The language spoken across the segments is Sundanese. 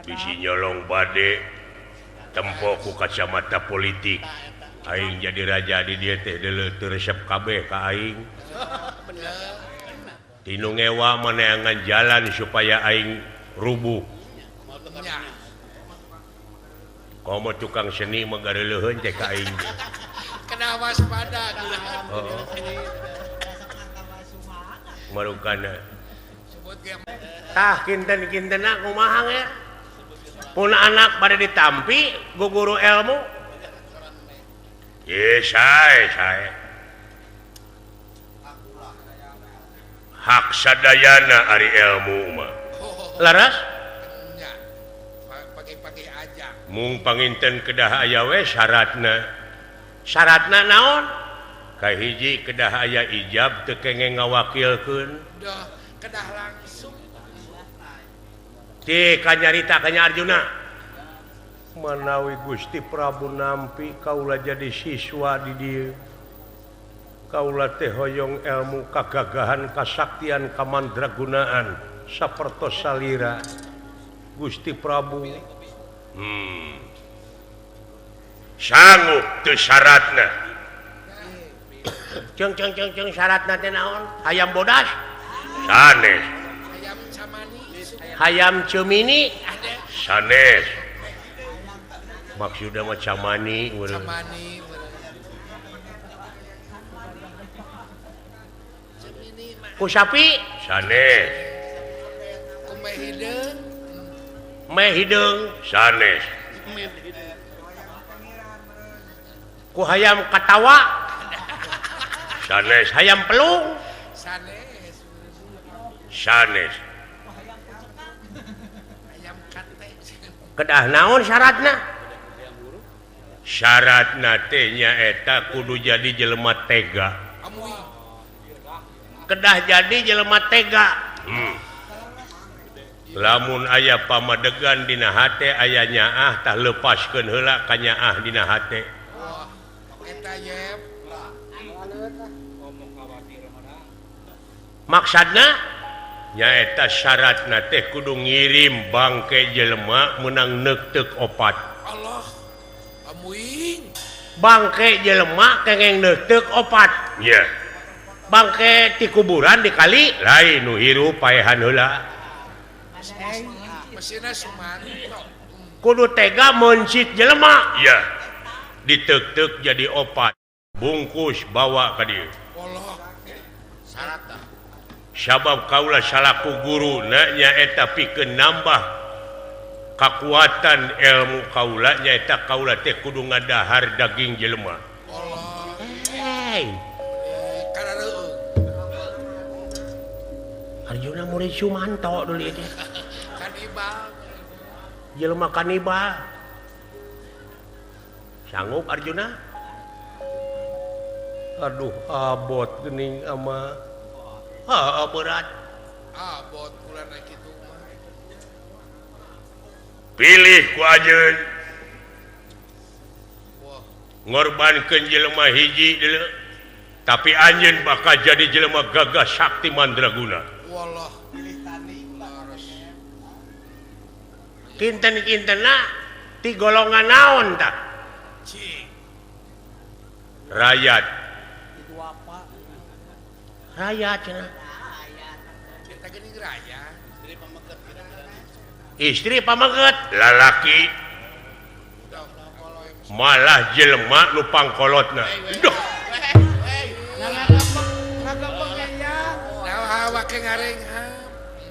Bisi nyolong bade tempo ku kacamata politik. Aing jadi raja di dieu teh deuleu teu resep kabeh ka aing. Tinu ngewa maneangan jalan supaya aing rubuh. Komo tukang seni mah gareleuheun teh ka aing. Kena waspada. Heeh. Marukana. Tah kinten-kintena kumaha ge? Pun anak pada ditampi ku guru ilmu. Ye sae sae. Hak sadayana ari ilmu mah. Laras? Pagi-pagi aja. Mung panginten kedah aya we syaratna. Syaratna naon? Kahiji kedah aya ijab teu kengeng ngawakilkeun. Duh, kedah langsung. Ti kanyarita kanya Arjuna. Manawi Gusti Prabu nampi kaula jadi siswa di dieu. Kaula teh hoyong ilmu kagagahan kasaktian kamandragunaan sapertos salira Gusti Prabu. Sanggup teu syaratna. Ceung ceung ceung ceung syaratna teh naon? Hayam bodas? Sanes. Hayam camani. Hayam cemini? Sanes. Maksudna mah camani urang. Camani. Ku sapi? Sanes. Ku meh hideung? Meh hideung? Sanes. Ku hayam katawa? Sanes. Hayam pelung? Sanes. Sanes. Hayam kate. Kedah naon syaratna? Syaratna teh nyaeta kudu jadi jelema tega. Kedah jadi jelema tega. Lamun aya pamadegan dina hate aya nyaah tah lepaskeun heula ka nyaah dina hate. Maksudna nyaeta syaratna teh kudu ngirim bangke jelema meunang neukteuk opat. Allah amuing. Bangke jelema kengeng neukteuk opat. Nya. Bangke ti kuburan di kali lain nu hirup paehan heula. Mesina Sumanto. Kudu tega mencit jelema. Iya. Diteuk-teuk jadi opat. Bungkus bawa ka dieu. Allah. Syarat tah. Sabab kaula salaku guru na nyaeta pikeun nambah kakuatan ilmu kaula nyaeta kaula teh kudu ngadahar daging jelema. Allah. Hey. Arjuna murid Sumanto dulu itu. Kanibal. Jelema kanibal. Sanggup Arjuna? Aduh, abot geuning ama. Ha, berat. Abot ulah kitu mah. Pilih ku anjeun. Wah. Ngorbankeun jelema hiji deuleu. Tapi anjeun bakal jadi jelema gagah sakti mandraguna. Wallah. Kinten-kintena ti golongan naon tah? Rakyat. Rakyat cenah. Eta geuning raya. Istri pameget lalaki. Malah jelema nu pangkolotna. Duh.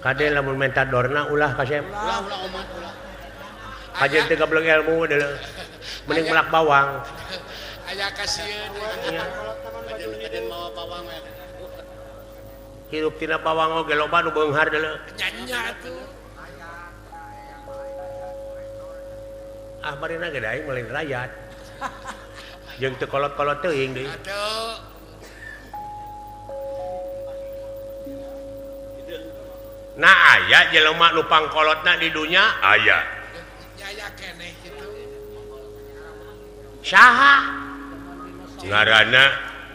Kade lamun menta dorna ulah kasep. Ulah ulah omat ulah. Kajeun teu gableng ilmu deuleu. Mending melak bawang. Aya kasieun. Kajeun mawa bawang we. Hirup tina bawang oge loba nu beunghar deuleu. Nya atuh. Ah barina ge aing meuleun rakyat. Jeung teu kolot-kolot teuing deui. Aduh. Nah aya jelema nu pangkolotna di dunya aya. Aya keneh kitu. Saha? Ngaranna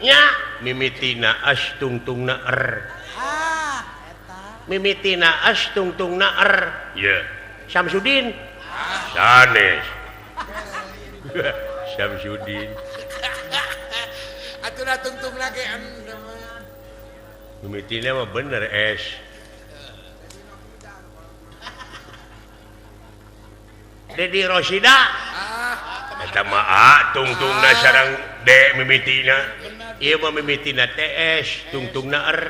nya mimitina as tungtungna er. Ah, eta. Mimitina as tungtungna er. Ye. Samsudin. Sanes. Samsudin. Atuh da tungtungna ge en. Mimitina mah bener es. Dedi Rosida. Eta mah A tungtungna sareng D mimitina. Ieu mah mimitina TS tungtungna R.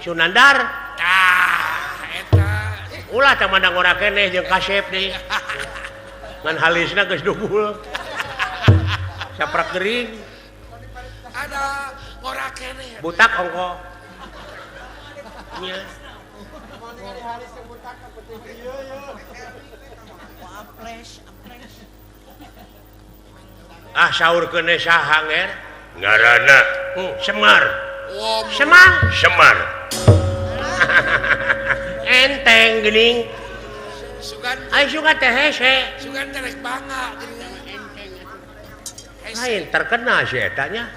Sunandar. Tah eta. Ulah tah mandang ora keneh jeung kasep deui. Ngan halisna geus dugul. Saprak gering. Ada ngora keneh. Butak ongko. Nya. Ah saurkeun saha nger? Ngaranna Semar. Semar, Semar. Enteng geuning. Sugan ai sugan teh hese. Sugan teh rek bangga geuning. Lain terkenal si eta nya.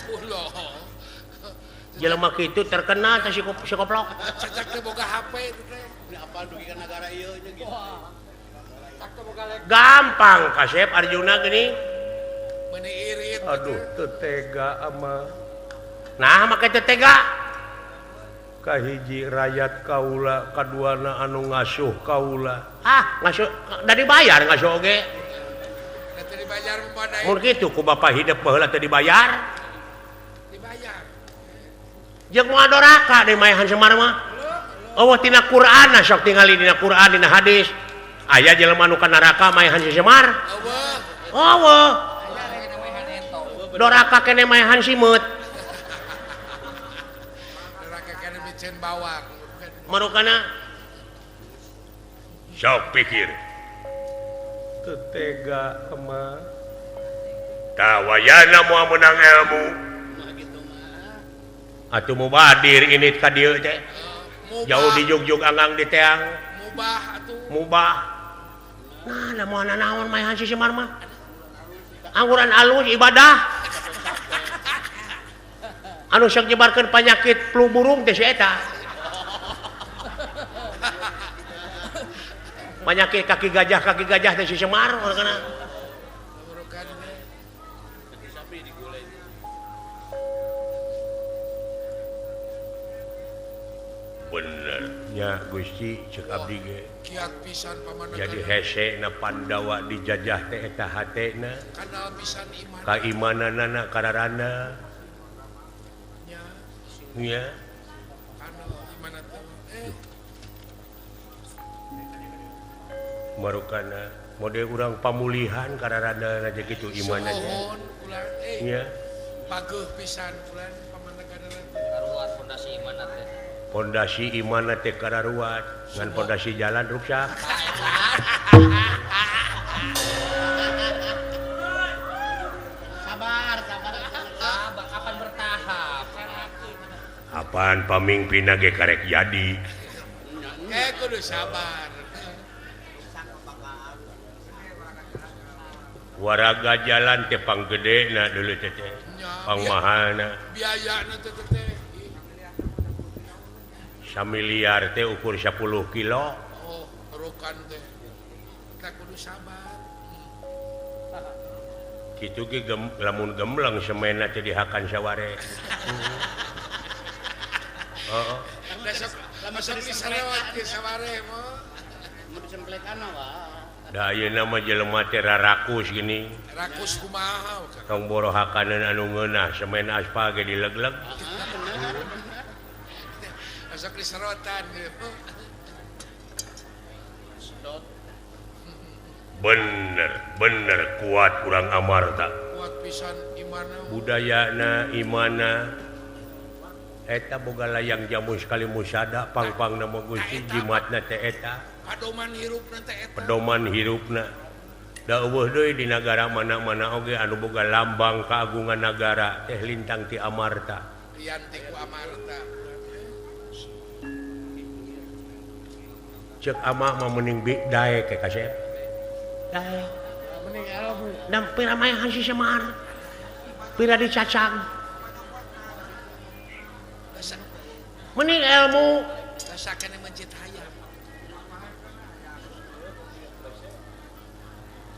Jelema kitu terkenal teh si koplok. Cacak teh boga HP itu teh. Apal dugi ka nagara ieu nya gitu. Gampang kasep Arjuna geuning. Meuni irit. Aduh teu tega ama. Nah make teu tega. Kahiji rakyat kaula, kaduana anu ngasuh kaula. Ah, ngasuh da dibayar ngasuh oge. Da teu dibayar mah. Mun kitu ku bapak hidup baheula teu dibayar. Dibayar. Jeung moal doraka deui maehan Semar mah. Eueuh tina Qur'an sok tingali dina Qur'an dina hadis. Aya jelema nu ka neraka maehan si Semar. Eueuh. Eueuh. Doraka kene maehan simeut. Doraka kene miceun bawang. Marukana sok pikir. Teu tega mah. Tah wayana moal meunang ilmu. Atuh mubadir ini ka dieu teh. Jauh di jugjug anggang di teang. Mubah atuh. Mubah. Nah, da moal nanaon maehan si Semar mah. Angguran alus ibadah. Anu sok nyebarkeun panyakit flu burung teh si eta. Panyakit kaki gajah teh si Semar urang. Bener nya Gusti cek abdi ge. Kiat pisan pamandegan. Jadi hese na Pandawa dijajah teh eta hatena. Kanal pisan iman. Kaimananana kararana. Nya. Nya. Kanal iman teh. Marukana mode urang pamulihan kararana aja kitu imanna. Suhun ulah nya. Pageuh pisan ulah pamandegan teh. Karuat pondasi imanna teh. Pondasi imanna teh kararuat ngan pondasi jalan ruksak. Sabar, sabar. Sabar, kapan bertahap? Apaan pamingpinna ge karek jadi. Kudu sabar. Waraga jalan teh panggedena dulu teh. Pangmahalna. Biayana teh teh. Samiliar teh ukur 10 kilo. Oh, rokan teh. Kita kudu sabar. Kitu ge lamun gembleng semena teh dihakan saware. Heeh. Lamun diserot ge saware mah. Mun disemplekan mah. Da ayeuna mah jelema teh rarakus gini. Rakus kumaha? Tong boro hakaneun anu ngeunah semen aspal ge dilegleg. Sok diserotan gitu. Bener, bener kuat urang Amarta. Kuat pisan imana. Budayana, imana. Eta boga layang jamu sekali musada pangpangna mah Gusti jimatna teh eta. Padoman hirupna teh eta. Pedoman hirupna. Da eueuh deui di nagara mana-mana oge anu boga lambang keagungan nagara teh lintang ti Amarta. Lian ti ku Amarta. Cek ama mah mending daek ke kasep. Daek. Mending ilmu. Dan pira maehan si Semar. Pira dicacang. Mending ilmu. Rasakeun mencit hayam.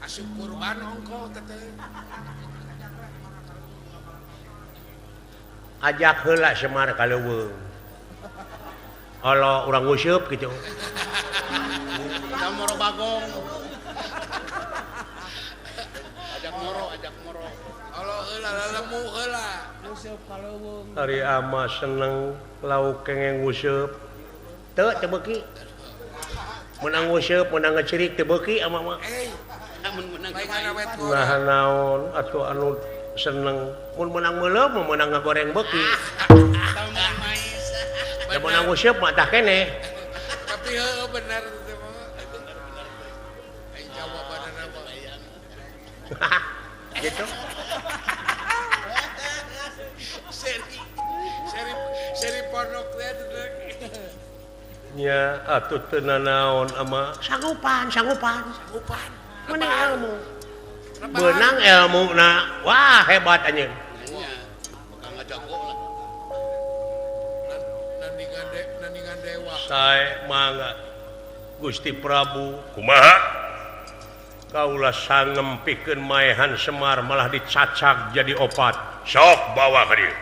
Asup kurban ongko teteh. Ajak heula Semar ka leuweung. Olo urang nguseup kitu. Kita moro bagong. Ajak moro, ajak moro. Olo heula lalemu heula. Nguseup ka leuweung. Ari ama seneng lauk kengeng nguseup. Teu teu beuki. Menang nguseup, menang ngecerik teu beuki ama mah. Mun menang nah naon atuh anu seneng mun menang meuleuh mun menang ngagoreng beuki. Da menang nguseup mah tah keneh. Tapi heueuh bener teh mah. Aing jawabanna mah. Gitu. Seri seri pondok teh. Nya atuh teu nanaon ama sanggupan sanggupan. Sanggupan. Menang ilmu. Benang ilmu na. Wah hebat anjeun. Nya, bakal ngajago lah. Nandingan dewa. Sae mangga Gusti Prabu. Kumaha? Kaula sangem pikeun maehan Semar malah dicacag jadi opat. Sok bawa ka dieu.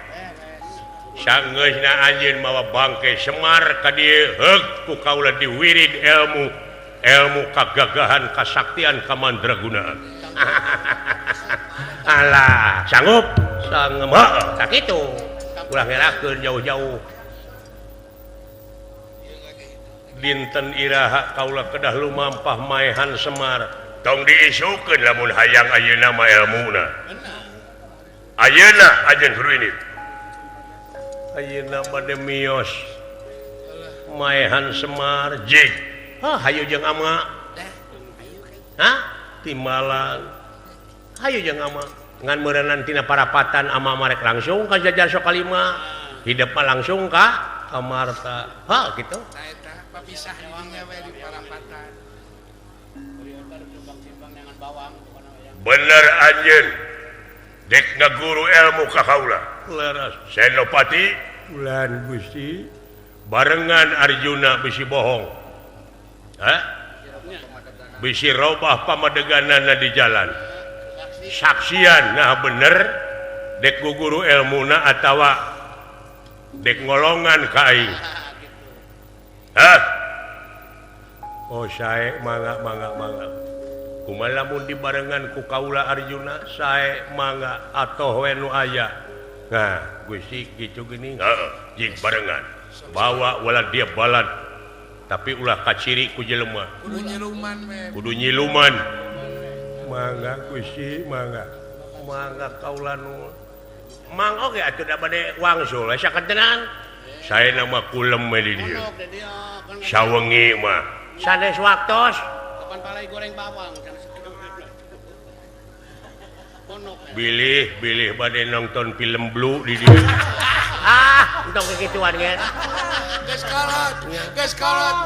Sangeusna anjeun mawa bangke Semar ka dieu heug ku kaula diwirid ilmu. Ilmu kagagahan kasaktian kamandragunaan. Alah, sanggup? Sanggup. Heeh, tak kitu. Ulah ngerakeun jauh-jauh. Dinten iraha kaula kedah lumampah maehan Semar. Tong diisukeun lamun hayang ayeuna mah elmuna. Ayeuna anjeun kudu ini. Ayeuna bade mios maehan Semar jig. Hah, hayu jeung ama. Hah? Timbalan. Hayu jeung ama. Ngan meureunnan tina parapatan ama marek langsung ka jajar Sokalima. Hidep mah langsung ka Amarta. Hah, kitu. Tah eta papisah di dinya we di parapatan. Bener anjeun. Dek ngaguru ilmu ka kaula. Leres. Senopati ulan Gusti barengan Arjuna bisi bohong. Hah? Bisi robah pamadeganana di jalan. Saksian nah bener dek guru ilmuna atawa dek ngolongan ka aing. Hah? Oh sae mangga mangga mangga. Kumaha lamun dibarengan ku kaula Arjuna sae mangga atoh we nu aya. Nah, Gusti kitu geuning. Heeh, jig barengan. Bawa wala dia balad. Tapi ulah kaciri ku jelema. Kudu nyiluman we. Kudu nyiluman. Mangga Gusti, mangga. Mangga kaula nu. Mang oge atuh da bade wangsul saketenan. Saena mah kulem we di dieu. Sawengi mah. Sanes waktos. Kapan palai goreng bawang. Bilih bilih bade nonton film Blue di dieu. Ah, entong kekituan ge. Geus kolot, geus kolot.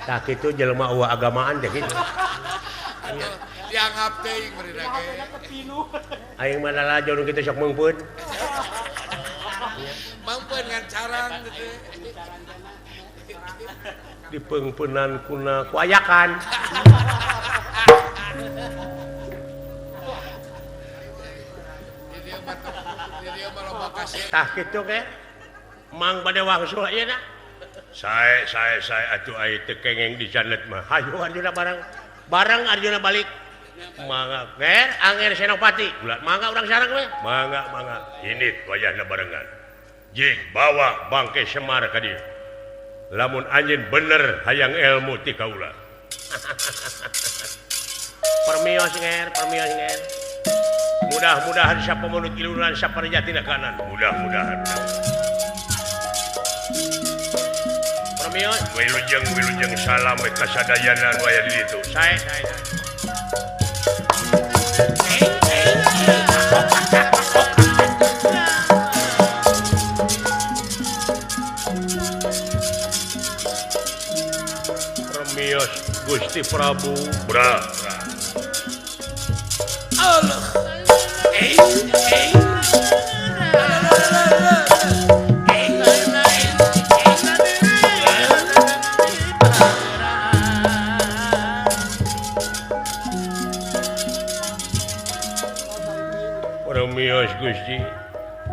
Tah kitu jelema eueuh agamaan teh kitu. Dianggap teuing beureuna ge. Aing mah lalajo nu kitu sok meungpeun. Meungpeun ngan carang gitu. Dipeungpeunan kuna ku ayakan. Tah kitu ge. Mang bade wangsul ayeuna. Sae sae sae atuh ai teu kengeng di janet mah. Hayu Arjuna bareng. Bareng Arjuna balik. Mangga ger Anger Senopati. Ulah mangga urang sareng we. Mangga mangga. Ini wayahna barengan. Jig bawa bangke Semar ka dieu. Lamun anjeun bener hayang ilmu ti kaula. Permios nger, permios nger. Mudah-mudahan sapamunut iluran saparjatina kanan. Mudah-mudahan. Permios wilujeng wilujeng salam we kasadayana nu aya di ditu. Sae sae. Permios Gusti Prabu. Bra. Allah.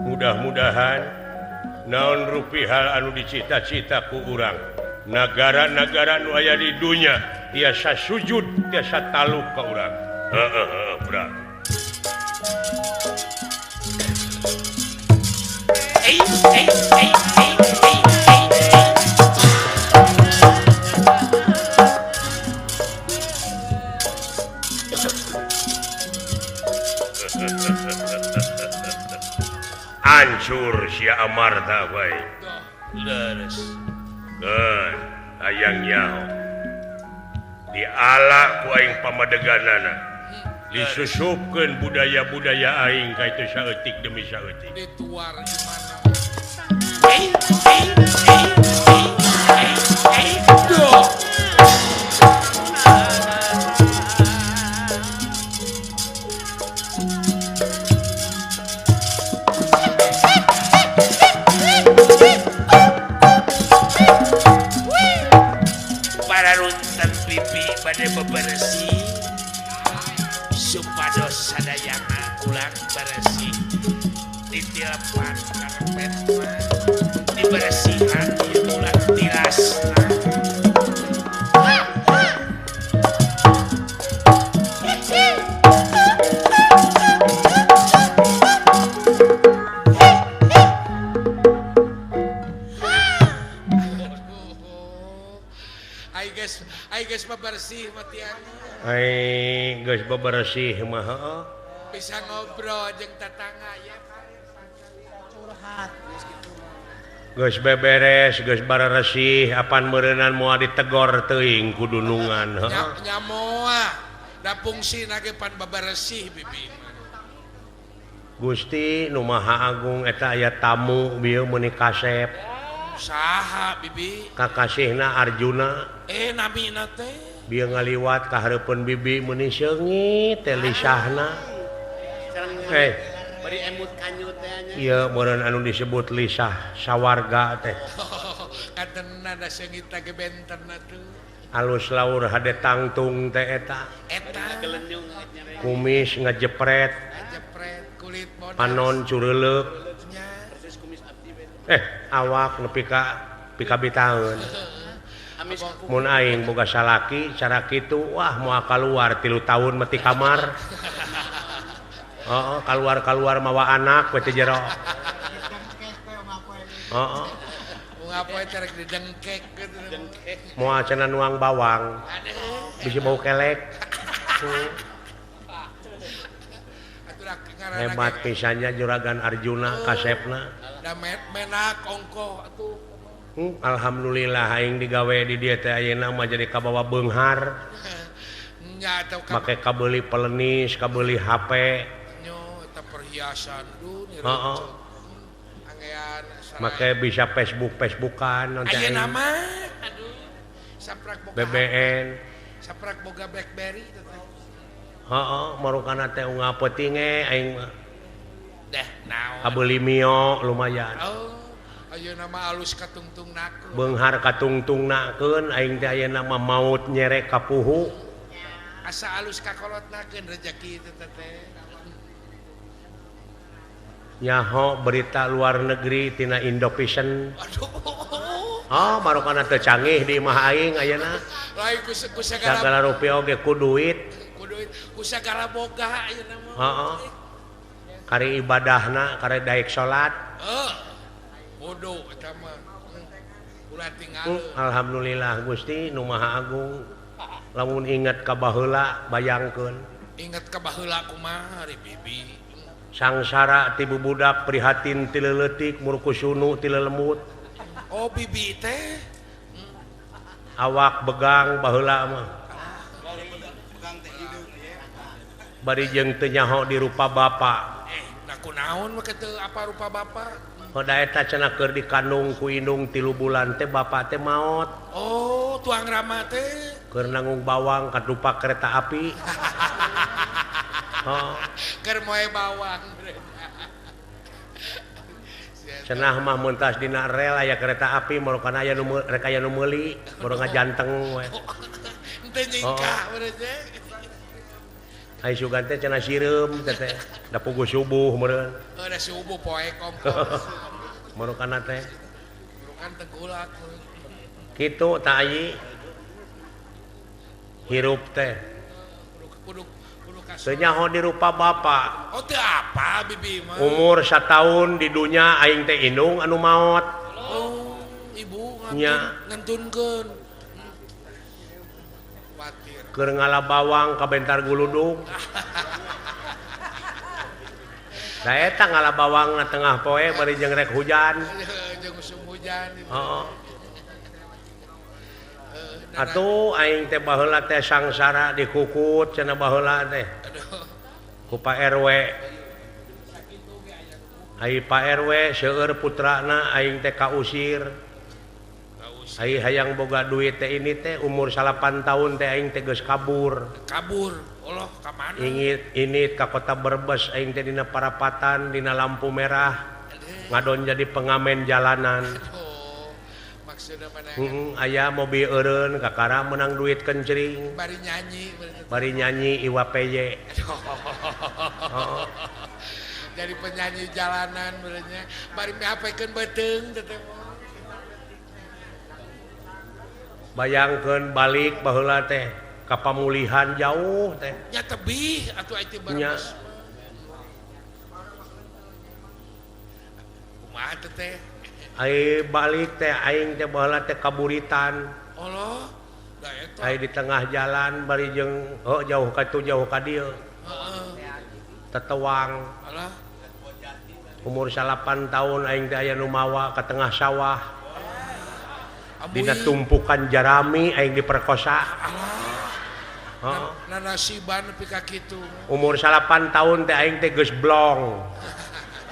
Mudah-mudahan naon rupi hal anu dicita-cita ku urang nagara-nagara nu aya di dunya tiasa sujud tiasa taluk ka urang. Heeh, bra. Hancur sia Amarta bae. Leres. Keun hayang nyaho. Diala ku aing pamadeganana. Disusupkeun budaya-budaya aing ka itu saeutik demi saeutik. Dituar imana. Pararuntan pipi bade bebersih supados sadayana ulang bersih ditilepan karpet mah dibersihan ieu ulah tilasna. Ai geus bebersih mah tiang. Ai geus bebersih mah heuh. Bisa ngobrol jeung tetangga ya. Curhat. Geus beberes, geus bararesih, apan meureunan moal ditegor teuing ku dunungan heuh. Nya moal. Da fungsina ge pan beberesih bibi. Gusti nu Maha Agung eta aya tamu bieu meuni kasep. Saha bibi? Kakasihna Arjuna. Namina teh bieu ngaliwat ka hareupeun bibi meuni seungit teh lisahna. Bari emut kanyut teh nya. Ieu meureun anu disebut lisah sawarga teh. Katenna da seungit ge benten atuh. Alus laur hade tangtung teh eta. Eta gelenyung kumis ngejepret. Ngejepret kulit bodas. Panon cureuleuk. Awak nepi ka pikabitaeun. Mun aing boga salaki cara kitu wah moal kaluar 3 tahun mah ti kamar. Heeh, kaluar-kaluar mawa anak we teh jero. Heeh. Unggal poe teh rek didengkek kitu. Moal cenah nuang bawang. Bisi bau kelek. Hebat pisannya juragan Arjuna kasepna. Da menak ongkoh atuh. Alhamdulillah aing digawe di dieu teh ayeuna mah jadi kabawa beunghar. Nya atuh make kabeuli pelenis, kabeuli HP. Nyo eta perhiasan duh heeh. Make bisa Facebook-Facebookan ayeuna mah aduh. Saprak boga BBN. Saprak boga BlackBerry teh. Heeh, marukana teh unggal peuting aing mah. Deh, naon. Kabeuli mio lumayan. Oh, ayeuna mah alus katungtungnakeun. Beunghar katungtungnakeun aing teh ayeuna mah maut nyerek ka puhu. Asa alus kakolotnakeun rejeki teh teh. Nyaho berita luar negeri tina Indovision. Aduh. Oh, marukana teu canggih di imah aing ayeuna. Lain ku sagala sagala rupiah oge ku duit. Ku duit, ku sagala boga ayeuna mah. Heeh. Kari ibadahna, kari daek salat. Heeh. Bodoh eta mah. Ulah tinggal. Alhamdulillah Gusti nu Maha Agung. Lamun inget ka baheula bayangkeun. Inget ka baheula kumaha ri bibi. Sangsara ti bubudak prihatin ti leuletik murkusunu ti lelemut. Oh bibi teh awak begang baheula mah. Bari jeung teu nyaho di rupa bapa. Nah kunaon mah teu apa rupa bapa? Hoda eta cenah keur dikandung ku indung 3 bulan teh bapa teh maot. Oh, tuang rama teh keur nanggung bawang kadupak kereta api. Oh. Keur moe bawang. Cenah mah mun tas dina rel aya kereta api marukana aya nu rek aya nu meuli, baru ngajanteng we. Henteu nyingkah meureun teh. Ai sugan teh cenah sireum teh teh. Da puguh subuh meureun. Heuh da subuh poe kompor. Merukan teh. Merukan tengkulak. Kitu tah ayi. Hirup teh. Kudu teu nyaho di rupa bapa. Oh teu apa bibi mah. Umur satahun di dunya aing teh indung anu maot. Oh, ibu ngantunkeun. Watir. Keur ngala bawang ka bentar guludug. Da eta ngala bawang na tengah poe bari jeung rek hujan. Jeung usum hujan. Heeh. Atuh aing teh baheula teh sangsara dikukut cenah baheula teh. Ku Pak RW. Ai Pak RW seueur putrana aing teh kausir. Ai hayang boga duit teh ini teh umur 8 tahun teh aing teh geus kabur. Kabur. Allah ka mana? Ingit init ka kota Brebes aing teh dina parapatan dina lampu merah. Ngadon jadi pengamen jalanan. Aya mobil eureun kakara menang duit kencring bari nyanyi Iwa PY. Oh. Jadi penyanyi jalanan berenya bari miapekeun beuteung teh. Bayangkeun balik baheula teh ka pamulihan jauh teh. Nya tebih atuh aya teh Brebes. Kumaha teh? Ai balik teh aing teh baheula teh kaburitan. Allah, da eta. Ai di tengah jalan bari jeung heuh jauh ka tu jauh ka dieu. Heeh. Tetewang. Alah. Umur 8 tahun aing teh aya nu mawa ka tengah sawah. Dina tumpukan jarami aing diperkosa. Alah. Heeh. Nanasiban nepi ka kitu. Umur 8 tahun teh aing teh geus blong.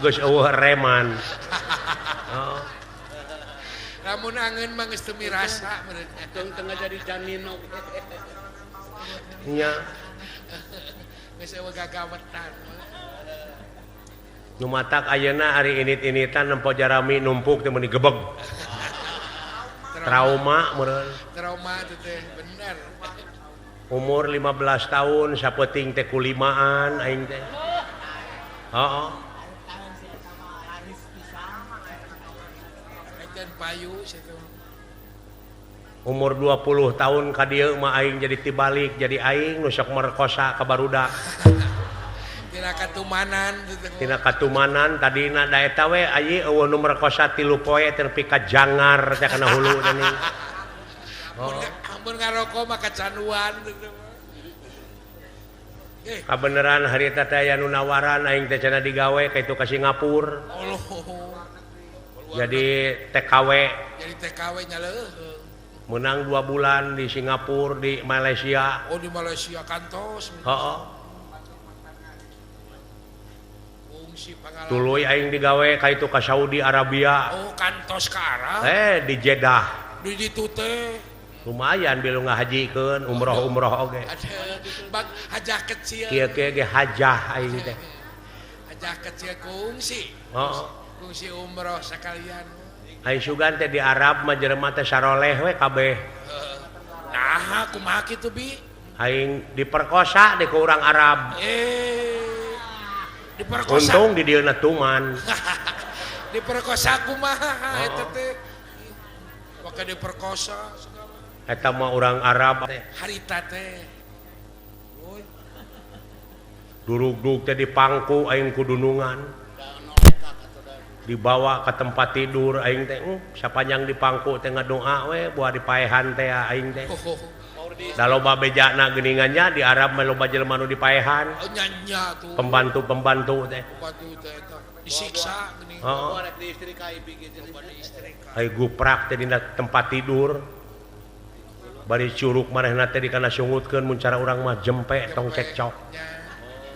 Geus eueuh reman. Oh. Lamun angeun mah geus teu mirasa meureun. Tong tengah jadi janino. Nya. Geus eueuh gagawetan. Nu matak ayeuna ari init-initan nempo jarami numpuk teh meuni gebeg. Trauma meureun. Trauma teh teh bener. Umur 15 tahun sapeuting teh kulimaan aing teh. Heeh. Umur 20 tahun ka dieu mah aing jadi tibalik jadi aing nu sok merkosa ka barudak. Tina katumanan Tina katumanan tadina da eta we ayi eueuh nu merkosa 3 poe teh nepi ka jangar teh kana hulu teh ning. Oh. Amun ngaroko mah kacanduan. Kabeneran harita teh aya nu nawaran aing teh cenah digawe ka itu ka Singapura. Allah. Jadi TKW. Jadi TKW nya leuh. Menang 2 bulan di Singapura, di Malaysia. Oh, di Malaysia kantos. Heeh. Tuluy aing digawe ka itu ka Saudi Arabia. Oh, kantos ka Arab. Di Jeddah. Di ditu teh. Lumayan bilu ngahajikeun, umroh-umroh oge. Bag hajah kecil. Kieu-kieu ge hajah aing teh. Hajah kecil kungsi. Heeh. Kungsi umroh sekalian. Ai sugan teh di Arab mah jelema teh saroleh we kabeh. Nah, kumaha kitu bi? Aing diperkosa di ku urang Arab. Diperkosa. Untung di dieuna tuman. Diperkosa kumaha eta teh? Waka diperkosa segala. Eta mah urang Arab teh. Harita teh. Durug-durug teh dipangku aing ku dunungan. Dibawa ke tempat tidur aing teh sapanjang dipangku teh ngadoa we buah dipaehan teh aing teh. Da loba bejana geuningan nya di Arab mah loba jelema nu dipaehan. Pembantu-pembantu teh. Pembantu teh eta disiksa geuning. Heeh. Ai guprak teh dina tempat tidur. Bari curug manehna teh dikana sungutkeun mun cara urang mah jempe tong cekcok.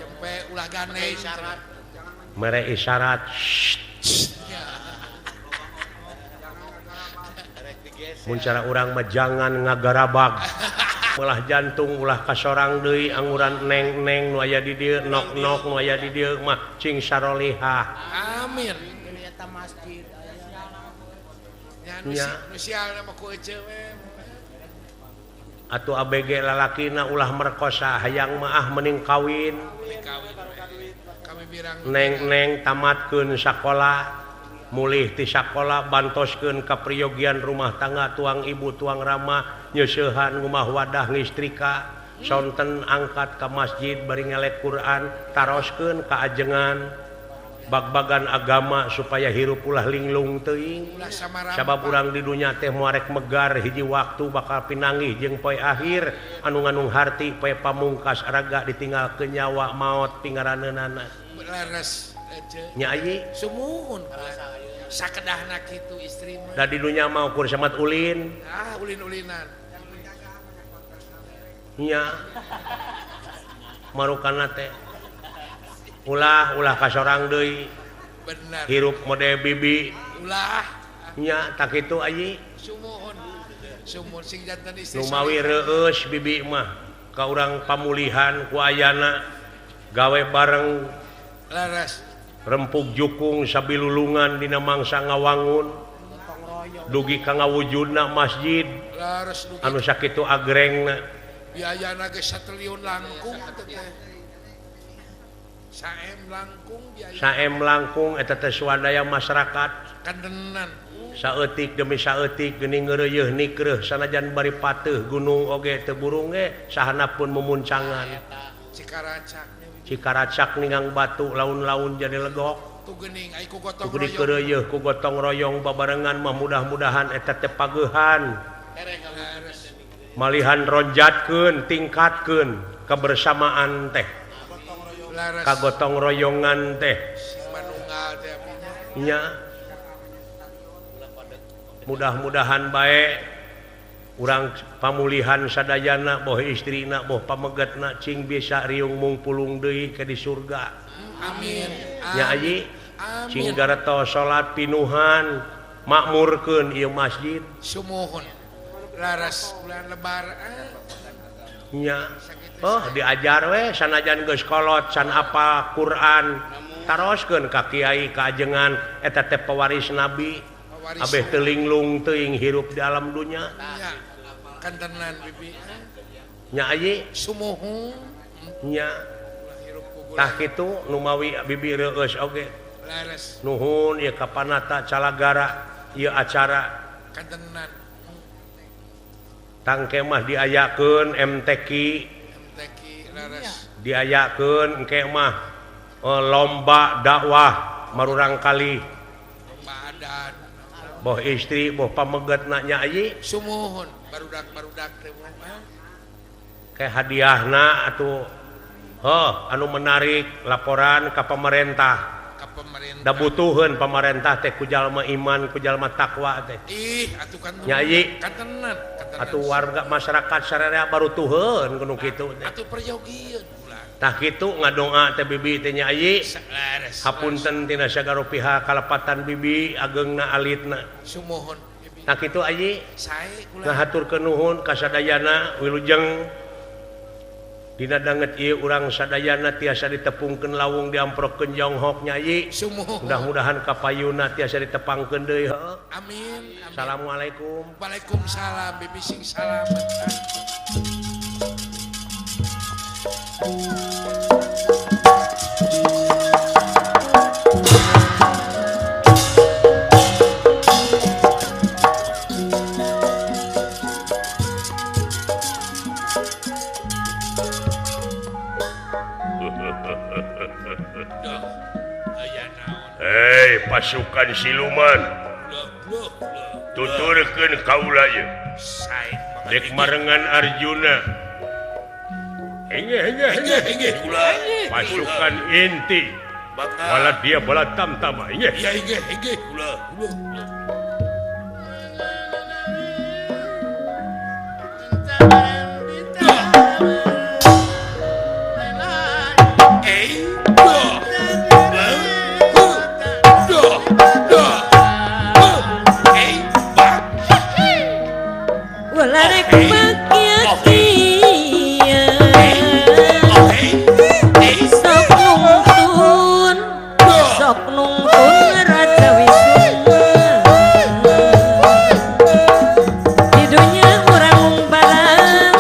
Jempe ulah gandeng isyarat. Mere isyarat. Mun cara urang mah jangan ngagarabag. Ulah jantung ulah kasorang deui anguran neng-neng nu aya di dieu nok-nok nu aya di dieu mah cing sarolihah. Amin. Eta masjid aya. Nu sialna mah ku eceu we. Atuh ABG lalakina ulah merkosa hayang mah ah mending kawin. Mending kawin. Neng-neng tamatkeun sakola mulih ti sakola bantoskeun kapriyogian rumah tangga tuang ibu tuang rama nyeusehan ngumah wadah ngistrika sonten angkat ka masjid bari ngelek Quran taroskeun ka ajengan bag-bagan agama supaya hirup ulah linglung teuing sabab urang di dunya teh moarek megar hiji waktu bakal pinanggih jeung poe akhir anu nganung harti poe pamungkas raga ditinggalkeun nyawa maot pingaraneunana leres nya ayi sumuhun sakedahna kitu istri mah da di dunya mah ukur samat ulin ah ulin-ulinan nya marukana teh ulah ulah kasorang deui bener hirup mode bibi ulah nya tak kitu ayi sumuhun sumuhun sing janten istri lumawi reueus bibi mah ka urang pamulihan ku ayana gawe bareng leres rempug jukung sabilulungan dina mangsa ngawangun dugi ka ngawujudna masjid leres dugi anu sakitu agrengna biayana ge satriliun langkung teh saem langkung biaya saem langkung eta teh swadaya masyarakat kandenan saeutik demi saeutik geuning ngeureuyeun nikreuh sanajan bari pateuh gunung oge teu burung ge sahanapun mumuncangan cikaracak cikaracak ningang batu laun-laun jadi legok tu geuning ai ku gotong royong keureuyeun ku gotong royong babarengan mah mudah-mudahan eta teh pagehan malihan ronjatkeun tingkatkeun kebersamaan teh kagotong royongan teh nya mudah-mudahan bae urang pamulihan sadayana boh istrina boh pamegetna cing bisa riung mungpulung deui ke di surga amin nya ayi cing gareto salat pinuhan makmurkeun ieu masjid sumuhun laras bulan lebaran nya oh diajar we sanajan geus kolot can apal Quran taroskeun ka kiai ka ajengan eta teh pewaris nabi abeh teu linglung teuing hirup di alam dunya nya kantenan bibi nya ayi sumuhun nya tah kitu numawi bibi reueus oge leres nuhun ieu kapanata calagara ieu acara kantenan tangke mah diayakeun MTQ diayakeun engke mah lomba dakwah marurang kali boh istri boh pamegetna nya ayi sumuhun barudak-barudak teh ke hadiahna atuh heuh anu menarik laporan ka pemerintah da butuheun pamarentah teh ku jalma iman ku jalma takwa teh ih atuh kan nya ayi kantenan atuh warga masyarakat sararea baru tuheun kudu kitu teh atuh perjogieun ulah tah kitu ngadoa teh bibi teh nya ayi hapunten tina sagala pihak kalepatan bibi ageungna alitna sumuhun bibi tah kitu ayi sae kula ngahaturkeun nuhun ka sadayana wilujeng dina danget ieu urang sadayana tiasa ditepungkeun lawung diamprokeun jonghok nya ayi mudah-mudahan kapayuna tiasa ditepangkeun deui heuh amin. Assalamualaikum. Waalaikumsalam bibi sing salamet. Hei pasukan siluman tuturkeun kaula ieu dek marengan Arjuna pasukan inti bala dia bala tamtama Di dunia orang balang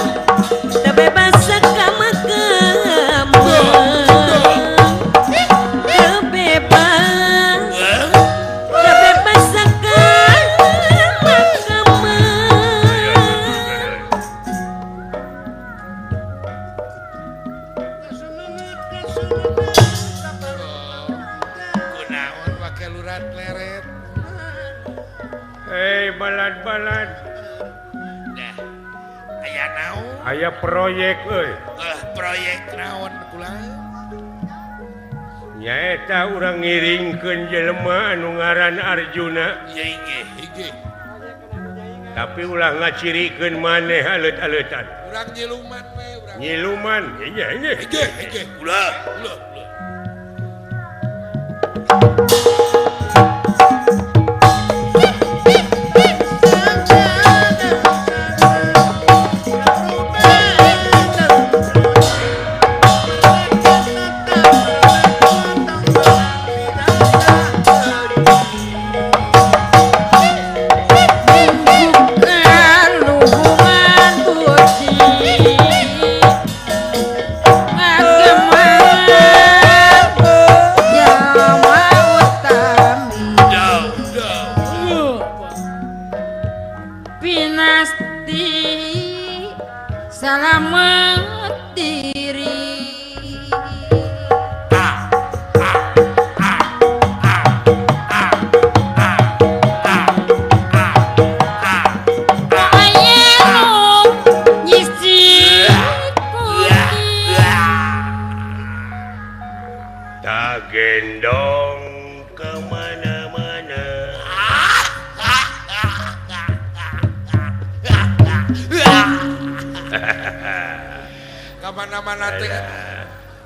balad-balad. Dah. Aya naon? Aya proyek euy. Proyek naon kula? Nyaeta urang ngiringkeun jelema anu ngaran Arjuna. Ieu inggih. Tapi ulah ngacirikeun maneh aleut-aleutan. Urang nyiluman we urang. Nyiluman. Iya inggih. Inggih. Ulah, ulah.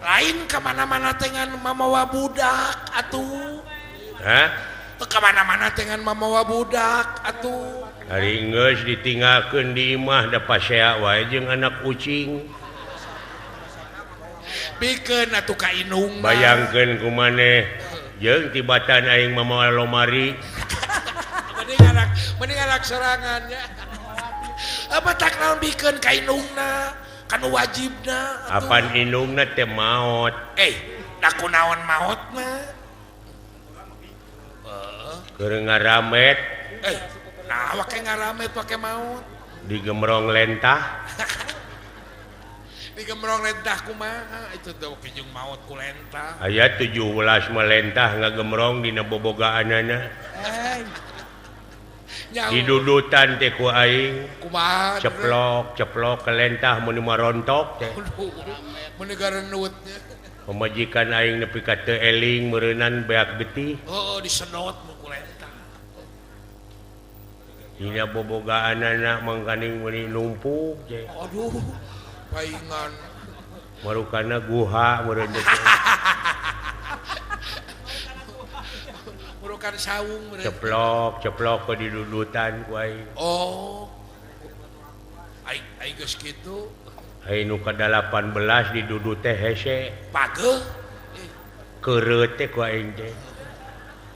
Lain kemana-mana dengan mamawa budak atuh. Hah? Kemana-mana dengan mamawa budak atuh. Hari geus ditinggalkeun di imah da pasea wae jeung anak kucing. Bikeun atuh ka indung. Bayangkeun ku maneh jeung tibatan aing mamawa lomari. Mending anak sorangan nya. Apa tak naon bikeun ka indungna? Kan wajibna apan indungna teh maot. Da kunaon maotna? Keur ngaramet. Nah wake ngaramet wake maot. Digemrong lentah. Digemrong lentah kumaha itu teh wake jeung maot ku lentah. Aya 17 melentah ngagemrong dina bobogaanana. Didudutan teh ku aing. Kumaha? Ceplok, ceplok ke lentah mun marontok teh. Mun gareunut nya. Pamajikan aing nepi ka teu eling meureunnan beak getih. Heuh, disedot mu ku lentah. Dina bobogaanana mangkaning meuni numpuk teh. Aduh, paingan. Marukana guha meureun teh. Bukan saung ceplok ceplok ke didudutan ku aing. Oh. Aing aing geus kitu. Aing nu ka-18 didudut teh hese. Pageuh. Keureut teh ku aing teh.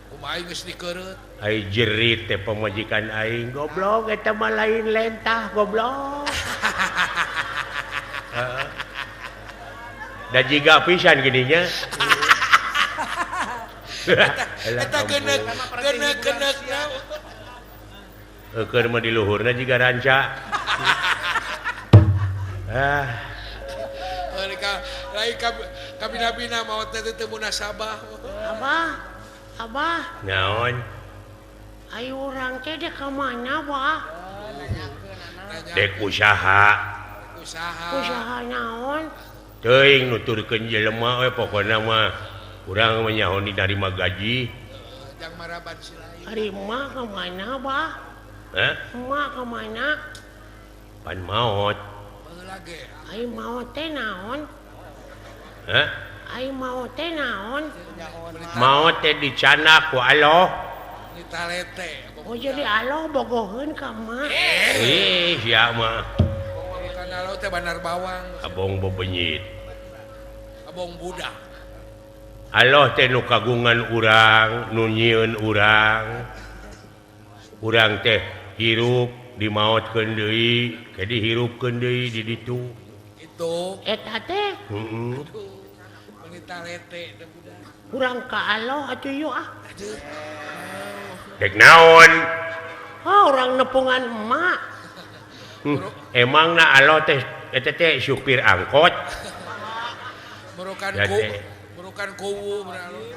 Kumaha aing geus dikeureut? Aing jerit teh pamajikan aing, goblok eta mah lain lentah goblok. Heeh. Da jiga pisan gininya. Eta geuneuk geuneuk geuneuk keur mah di luhurna jiga ranca. Ah. Lain kabina-bina maot teh teu munasabah. Abah, abah. Naon? Ayo urang teh dek ka mana, Bah? Dek usaha. Usaha. Usaha naon? Teuing nuturkeun jelema we pokona mah. Urang menyahoni narima gaji. Jang maraban si lain. Ari emak ka mana, Bah? Hah? Emak ka mana? Pan maot. Baheula ge. Ai maot teh naon? Hah? Ai maot teh naon? Maot teh dicanak ku Allah. Ditalete. Oh jadi Allah bogoheun ka emak. Ih, sia mah. Bukan Allah teh bandar bawang. Abong bebenyit. Abong budak. Allah teh nu kagungan urang, nu nyieun urang. Urang teh hirup dimaotkeun deui, ke dihirupkeun deui di ditu. Itu. Eta teh. Heeh. Meuni talete teh budak. Urang ka Allah atuh yeuh ah. Aduh. Dek naon? Oh, urang nepungan emak. Emangna Allah teh eta teh supir angkot. Merukan ku Bukan kuwu berlalu.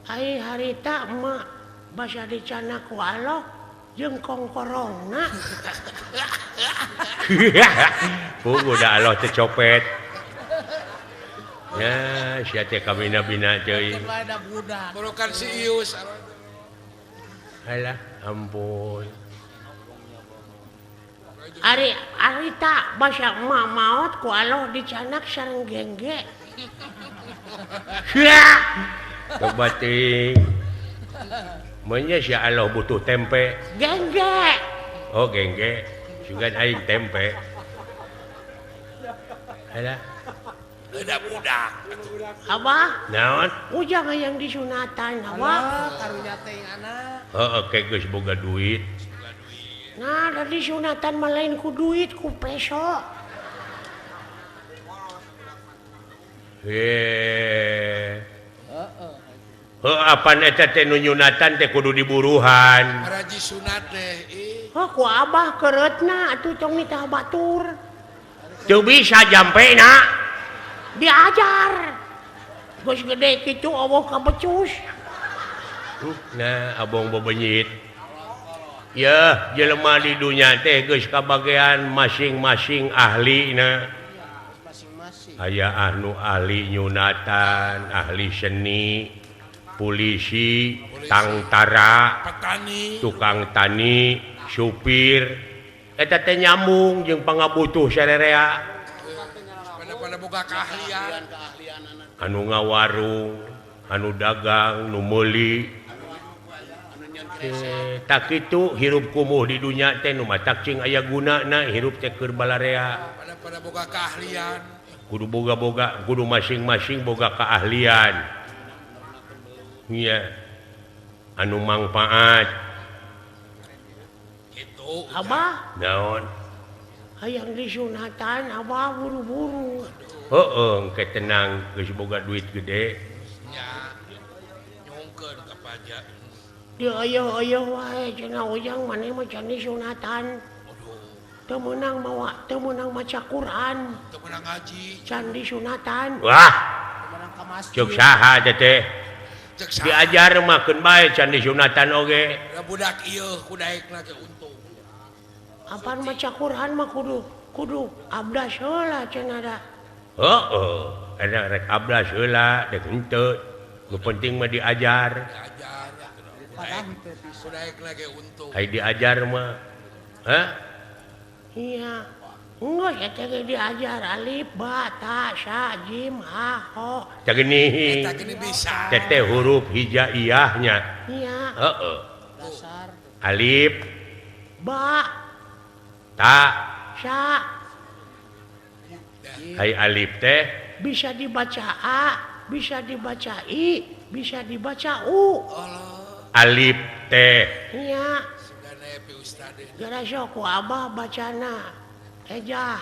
Ai harita emak. Basa dicanak ku Allah jeung kongkorongna. Puguh da Allah teh copet. Ya, sia teh kabina-bina teuing. Borokan si Ius. Alah, ampun. Ari arita basa emak maot ku Allah dicanak sareng gengge. Coba teuing. Menya si Allah butuh tempe. Gengge. Oh, gengge. Sugan aing tempe. Alah. Udah budak. Abah? Naon? Ujang hayang disunatan, abah. Karunya teh anak. Heeh, ke geus boga duit. Nah, da disunatan mah lain ku duit, ku peso. Heeh. Heuh, apan eta teh nu nyunatan teh kudu diburuhan. Paraji sunat teh ih. Oh, ku abah keureutna atuh tong nitah batur. Teu bisa jampena. Diajar. Geus gede kitu eueuh kabecus. Nah, abong bebenyit. Ya, jelema di dunya teh geus kabagean masing-masing ahlina. Aya anu ahli nyunatan, ahli seni, polisi, tangtara, petani, tukang tani, supir. Eta teh nyambung jeung pangabutuh sarerea. Pada boga keahlian, anu ngawarung, anu dagang, nu meuli. Tak kitu hirup kumuh di dunya teh nu matak cing aya gunana hirup teh keur balarea. Pada boga keahlian. Kudu boga-boga, kudu masing-masing boga keahlian. Iya. Anu mangpaat. Kitu. Abah? Naon? Hayang disunatan abah buru-buru. Heeh, engke tenang geus boga duit gede. Nya. Nyungkeun ka pajak. Di ayo-ayo wae cenah ujang maneh mah can disunatan. Teu meunang mawa, teu meunang maca Quran. Teu meunang ngaji. Can disunatan. Wah. Teu meunang ka masjid. Ceuk saha teh? Ceuk saha? Diajar mah keun bae can disunatan oge. Da budak ieu kudaekna ge untung. Apaan maca Quran mah kudu abdas heula cenah da. Heeh, eta rek abdas heula dek henteu. Nu penting mah diajar. Diajar. Kudaekna ge untung. Ai diajar mah. Hah? Iya. Enggeus eta ge diajar alif ba ta sa jim ha ho. Tah geuning. Eta geuning bisa. Teteh huruf hijaiyahnya. Iya. Heeh. Dasar. Alif ba ta sa. Hai alif teh bisa dibaca a, bisa dibaca i, bisa dibaca u. Allah. Alif teh. Iya. Ustad. Gara sok ku abah bacana ejah.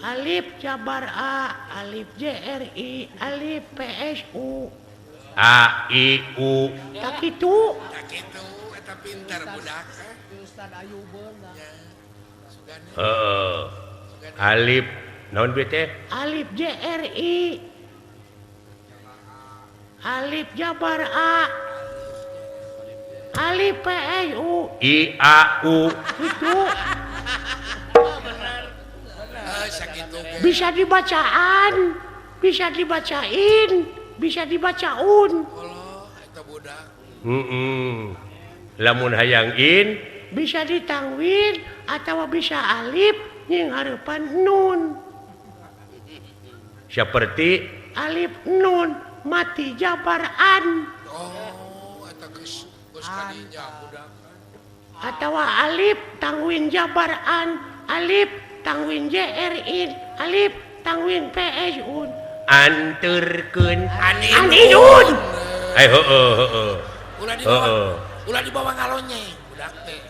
Alif jabar a, alif j r i, alif p s u. A i u. Tak kitu. Tak kitu eta pintar budak. Ustad Ayubeun. Heeh. Alif naon duit teh? Alif J R I. Alif jabar A. Alif P S U. I A U. Itu. Benar. Bisa dibacaan, bisa dibacain, bisa dibacaun. Allah, eta budak. Heeh. Lamun hayang in bisa ditangwin atau bisa alif nying hareupan nun. Seperti alif nun mati jabar an. Oh, eta geus geus kadinya budak. Atau alif tangwin jabar an, alif tangwin jr in, alif tangwin ps un. Anturkeun aninun. Eh heueuh heueuh. Ulah dibawa. Ulah dibawa ngalonyeng budak teh.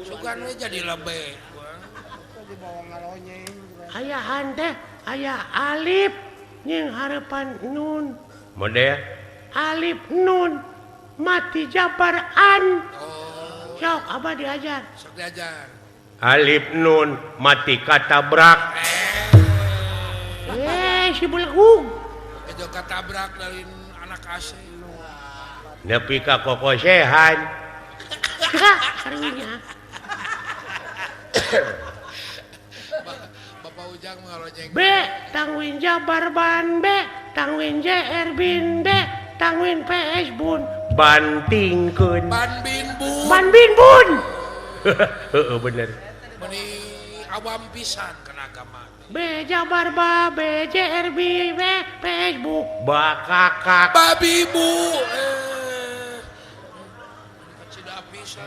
Sugan we jadi lebe. Ayahan teh aya alif nying hareupan nun. Model alif nun mati jabar an. Oh. Sok abah diajar. Sok diajar. Alif nun mati katabrak. Si belegug. Itu katabrak dari Anak asih. Nepi ka kokosehan. Karunya. Bapak Ujang ngarojeng. B tangwin jabar ban B tangwin JR bin B tangwin PS bun bantingkeun. Ban bin bun. Ban bin bun. Heeh bener. Meni awam pisan kana agama. B jabar ba B JR B B PS bu bakakak. Babi bu.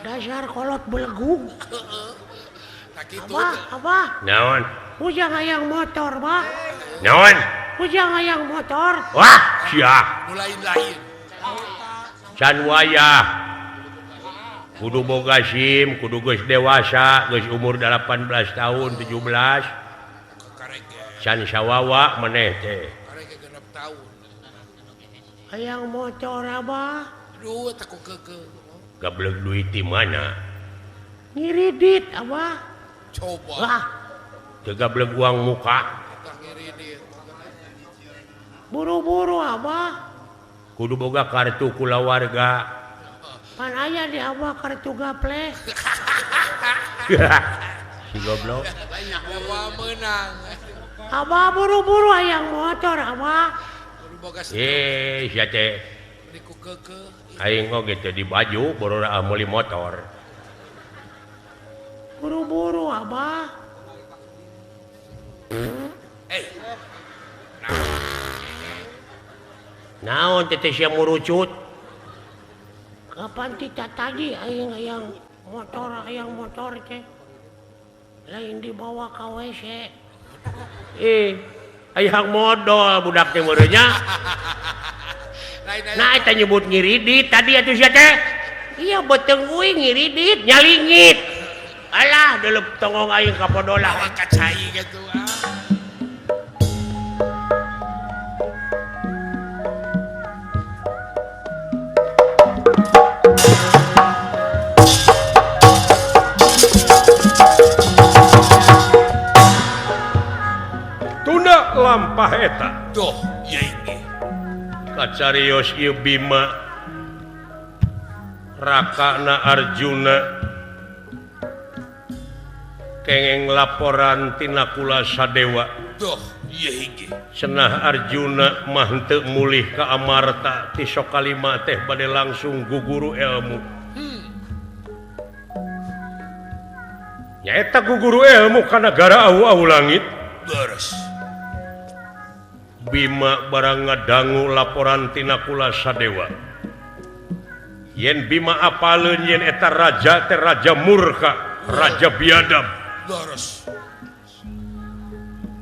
Dasar kolot belegug. Heeh. Tah kitu. Abah, abah. Naon? Ujang hayang motor, bah. Naon? Ujang hayang motor. Wah, sia. Nu lain-lain. Can wayah. Kudu boga SIM, kudu geus dewasa, geus umur 18 tahun, 17. Can sawawa maneh teh. Karege 6 tahun. Hayang motor, abah. Aduh, teh ku keukeuh. Gablek duit di mana? Ngiridit, abah. Coba. Wah. Teu gablek uang muka. Buru-buru, abah. Kudu boga kartu kulawarga. Pan aya di abah kartu gaple. Si goblok. Abah meunang. Abah buru-buru hayang motor, abah. Eh, sia teh. Aing oge teh di baju borora meuli motor. Buru-buru abah. Eh. Naon teh sia murucut? Kapan kita tadi aing hayang motor teh. Lain dibawa ka WC. Eh, hayang modol budak teh meureun nya. Nah, eta nyebut ngiridit tadi atuh sia teh. Iya beuteung uing ngiridit nyalingit. Alah delep tongong aing ka podolah. Ka cai kitu ah. Tunda lampah eta. Duh, ieu inggih. Kacarios ieu Bima rakana Arjuna kengeng laporan tina Kula Sadewa. Duh, ieu inggih. Cenah Arjuna mah henteu mulih ka Amarta ti Sokalima teh bade langsung guguru ilmu. Nyaeta guguru ilmu ka nagara awu-awu langit. Beres. Bima barang ngadangu laporan tina Kula Sadewa. Yen Bima apaleun yen eta raja teh raja murka, raja biadab. Beres.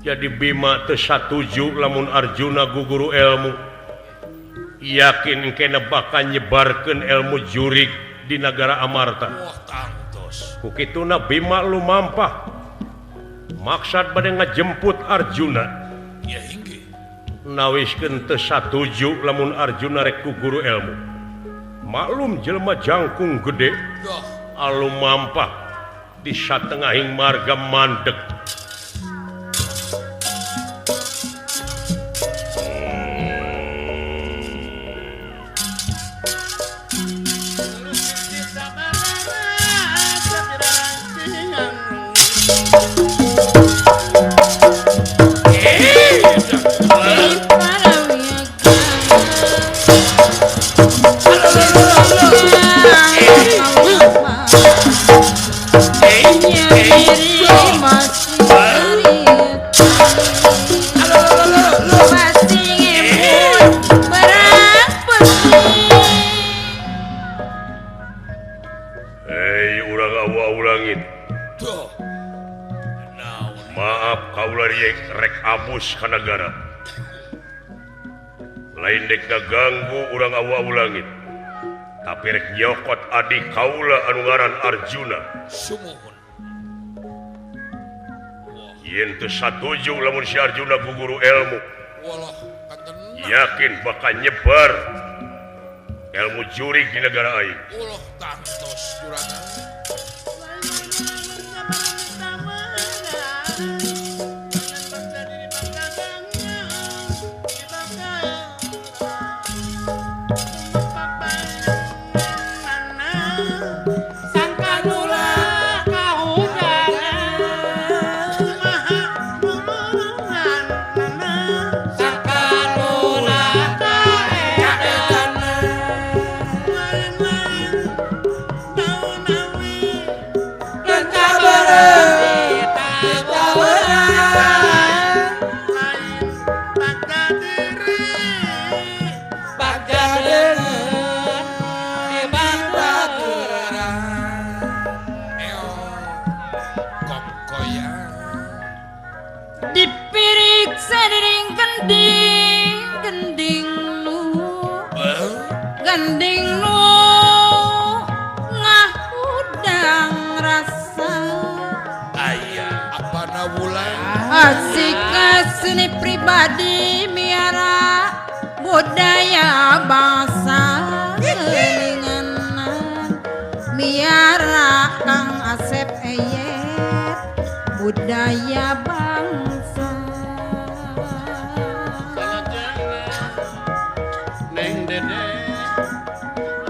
Jadi Bima teu satuju lamun Arjuna guguru ilmu. Yakin kena bakal nyebarkeun ilmu jurig di nagara Amarta. Wah, tangtos. Ku kituna Bima lumampah. Maksad bade ngajemput Arjuna. Ya inggih. Nawiskeun teu satuju lamun Arjuna rek guguru ilmu. Maklum jelema jangkung gede. Duh. Alumampah di satengahing marga mandeg. Abus ka nagara. Lain dek ngaganggu urang awu-awu langit. Tapi rek nyokot adik kaula anu ngaran Arjuna. Sumuhun. Yen teu satuju lamun si Arjuna guguru ilmu. Walah, kanten. Yakin bakal nyebar ilmu jurig di negara aing. Ulah tangtos juragan. gending gending nu gending nu ngahudang rasa aya apana wulan asik seni pribadi miara budaya bangsa geninganan miara Kang Asep Eyet budaya bangsa Neng Dede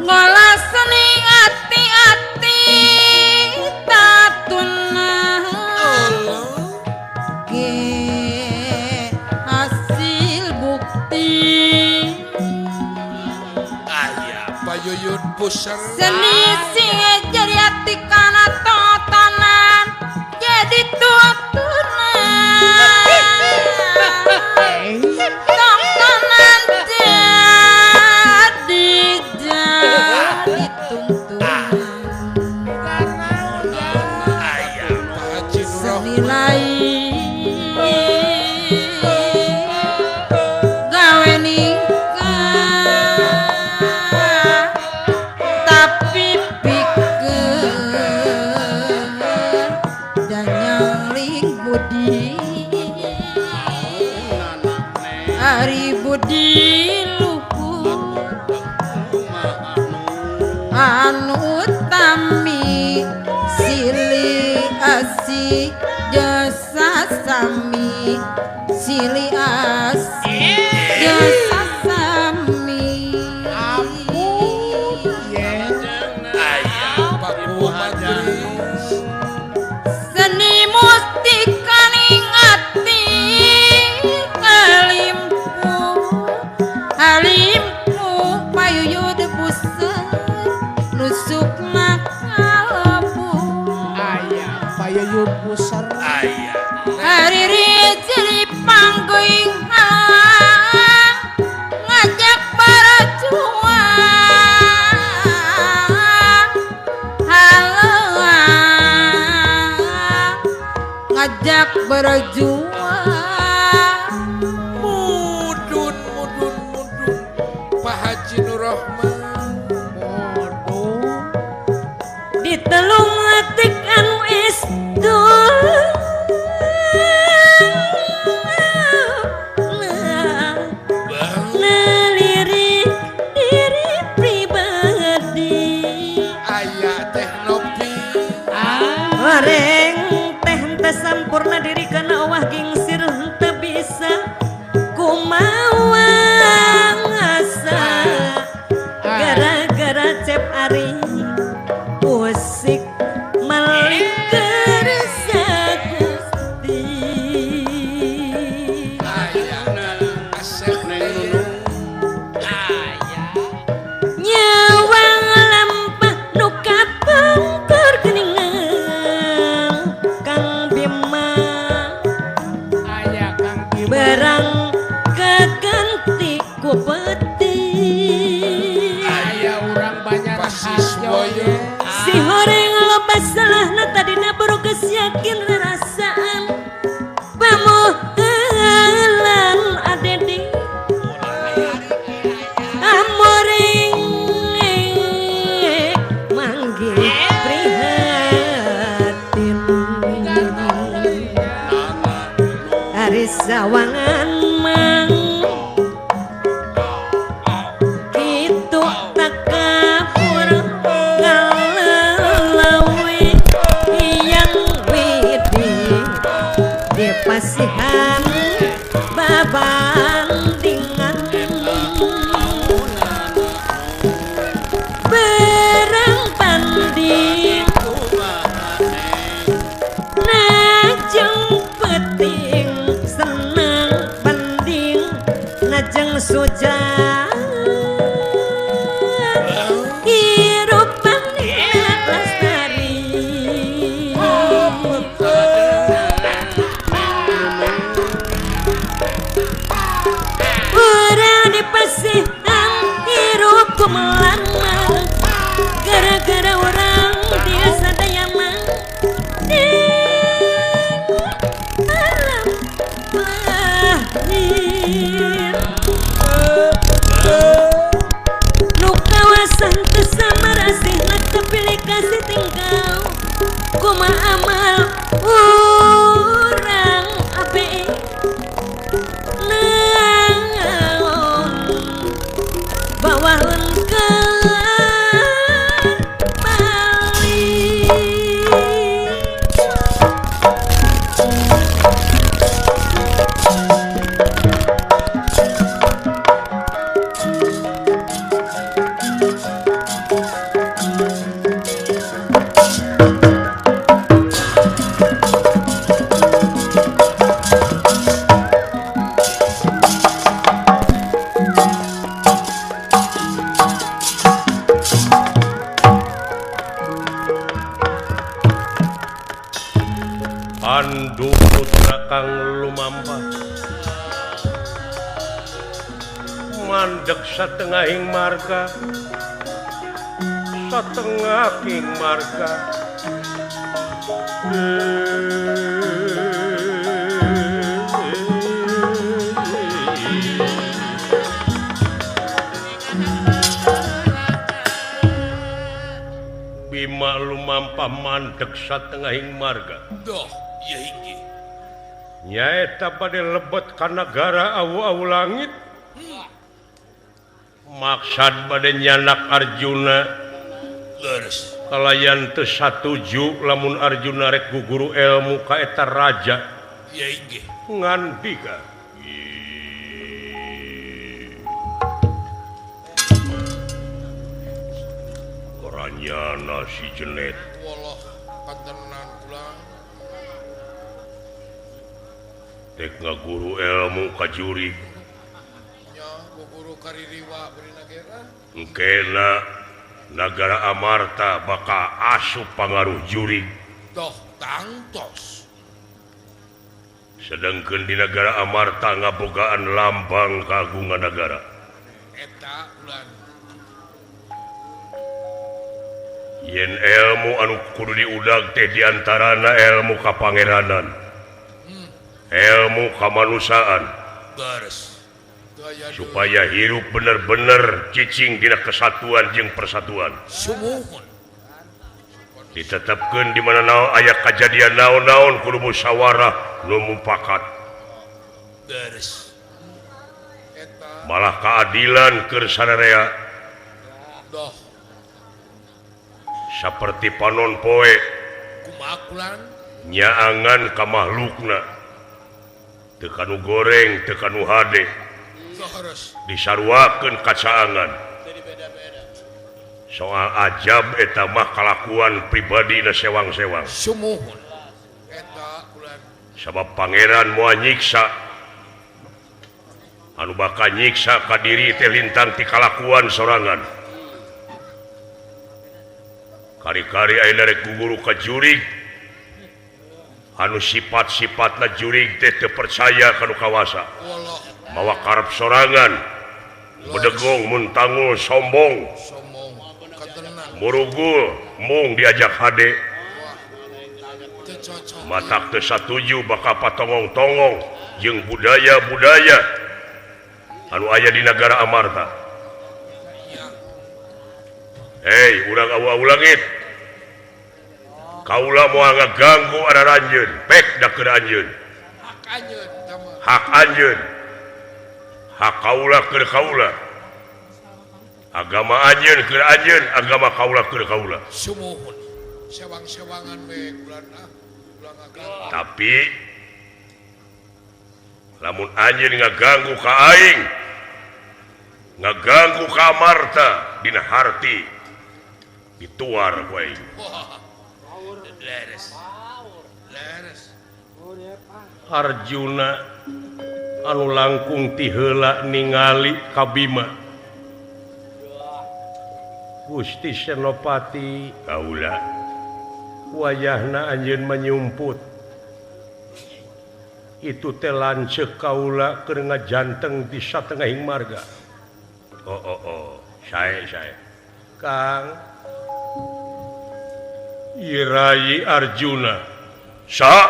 ngolah seni ati-ati tatuna ge hasil bukti aya payuyun pusar seni sing jadi ati kana tontonan jadi tuntunan tontonan jadi jadi tuntunan aya Pak Haji seni Nurrohman lain gawe ningkah tapi pikeun dan nyangling budi ari budi luhur anu utami silih asih jasa sami silih asih jasa sami Ampun ye. Aya Pak Madris seni mustika ning ati kalimpu alimpu payuyud buser nusukna kalebu Aya payuyun pusar. aya Hari jadi panggoing halang ngajak berjuang halang ngajak berjuang mudun mudun mudun Pak Haji Nurrohman Bodoh. di telung letik anu istu nelirik diri pribadi aya Teh Nopi Horeng teh henteu sampurna diri kana owah gingsir henteu bisa kumawa ngasa gara-gara cep ari usik malik kersa Gusti aya Asep Neng Nunung nyawang lampah nu kapungkur geuningan Kang Bima Aya Kang Bima. barang kaganti ku peti Aya urang banyak Pasiswoyo si horeng loba salahna tadina baru geus yakin rarasaan pamohelan adede amoring manggil prihatin ari sawangan mang kitu takabur ngalelah Kumaha amal urang abe naon bawaheun ka bali. Pandu putra kang lumampah mandek satengahing marga satengahing marga Bima lumampah mandek satengahing marga. Doh ieu hiji nyaeta bade lebet ka nagara awu-awu langit. Maksad bade nyanak Arjuna leres kalayan teu satuju lamun Arjuna rek guguru ilmu ka eta raja. Ieu inggih ngandika oranyana si Jenet. Wallah pantenan kula dek ngaguru ilmu ka jurig nya guguru kaririwa beri nagara engkena nagara Amarta bakal asup pangaruh jurig. Doh tangtos. Sedangkan di nagara Amarta ngabogaan lambang kagungan nagara eta ulan yen ilmu anu kudu diudag teh diantarana ilmu kapangeranan, ilmu kamanusiaan, supaya hirup bener-bener cicing dina kesatuan jeung persatuan. Sumuhun ditetapkeun di mana naon aya kajadian naon-naon kudu musyawarah nu mufakat. Beres. Malah keadilan keur sararea. Doh saperti panon poe kumaha kulan nyaangan ka mahlukna teu kanu goreng teu kanu hade disaruakeun kacaangan. Soal ajab eta mah kalakuan pribadi na sewang-sewang. Sumuhun eta ulan sabab pangeran moal nyiksa anu bakal nyiksa ka diri teh lintang ti kalakuan sorangan. Kari-kari ayeuna rek guguru ka jurig anu sifat-sifatna jurig teh teu percaya ka nu kawasa. Mawa karep sorangan, bedegong muntangul sombong, murugul mung diajak hade, matak teu satuju bakal patongong-tongong jeung budaya-budaya anu aya di nagara Amarta. Hei, urang awu-awu langit. Kaula moal ngaganggu araranjeun, pek da keur anjeun. Hak anjeun Hak anjeun. Hak kaula keur kaula. Agama anjeun keur anjeun, agama kaula keur kaula. Sumuhun. Sewang-sewangan we ulan ah, ulah ngaganggu. Tapi lamun anjeun ngaganggu ka aing, ngaganggu ka Amarta dina harti dituar ku aing. Leres. Leres. Arjuna anu langkung ti heula ningali ka Bima. Gusti Senopati kaula wayahna anjeun menyumput. Itu teh lanceuk kaula keur ngajanteng di satengahing marga. Oh oh oh, sae sae. Kang Irayi Arjuna. Sa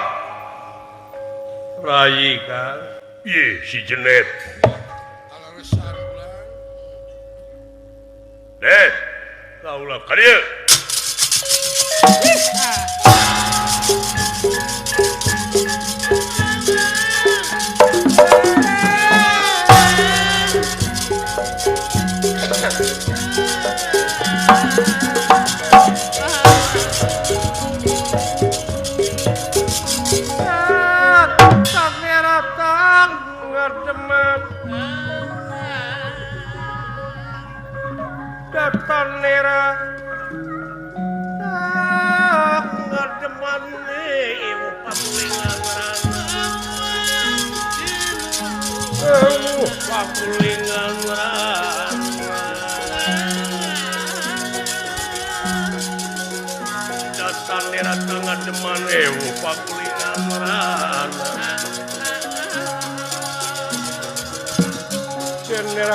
Rayi Kang. Ih si Jenet. Alaresan ulang. Net, kaula ka dieu.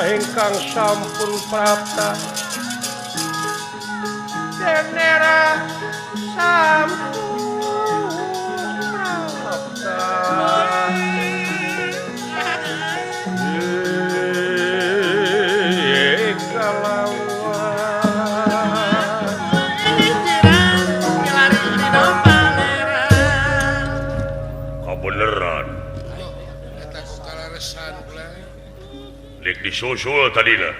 Ingkang sampun prapta Jenera sampun prapta Kabeneran disusul tadina.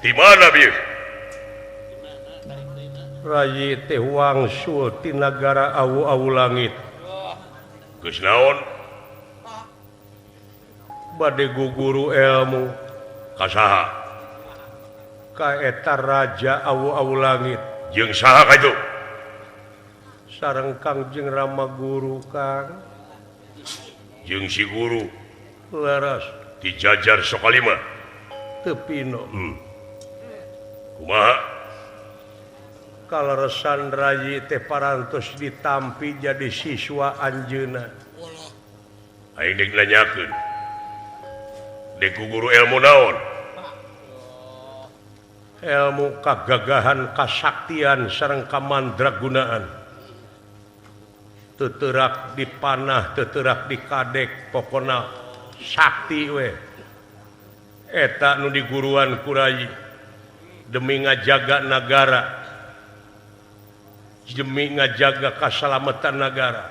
Di mana bieu? Rayi teh wangsul ti nagara awu-awu langit. Geus naon? Bade guguru ilmu ka saha? Ka eta raja awu-awu langit. Jeung saha ka itu? Sareng Kangjeng Rama Guru Kang. Jeung si guru. Leres. Dijajar Sokalima tepino. Kumaha kaleresan rayi teh parantos ditampi jadi siswa anjeunna. Aing deuk nanyakeun deuk ku guru ilmu naon? Ilmu kagagahan kasaktian sareng kamandragunaan. Teu teurak dipanah, teu teurak dikadek, pokona sakti we. Eta nu diguruan ku rayi demi ngajaga nagara, demi ngajaga kasalamatan nagara.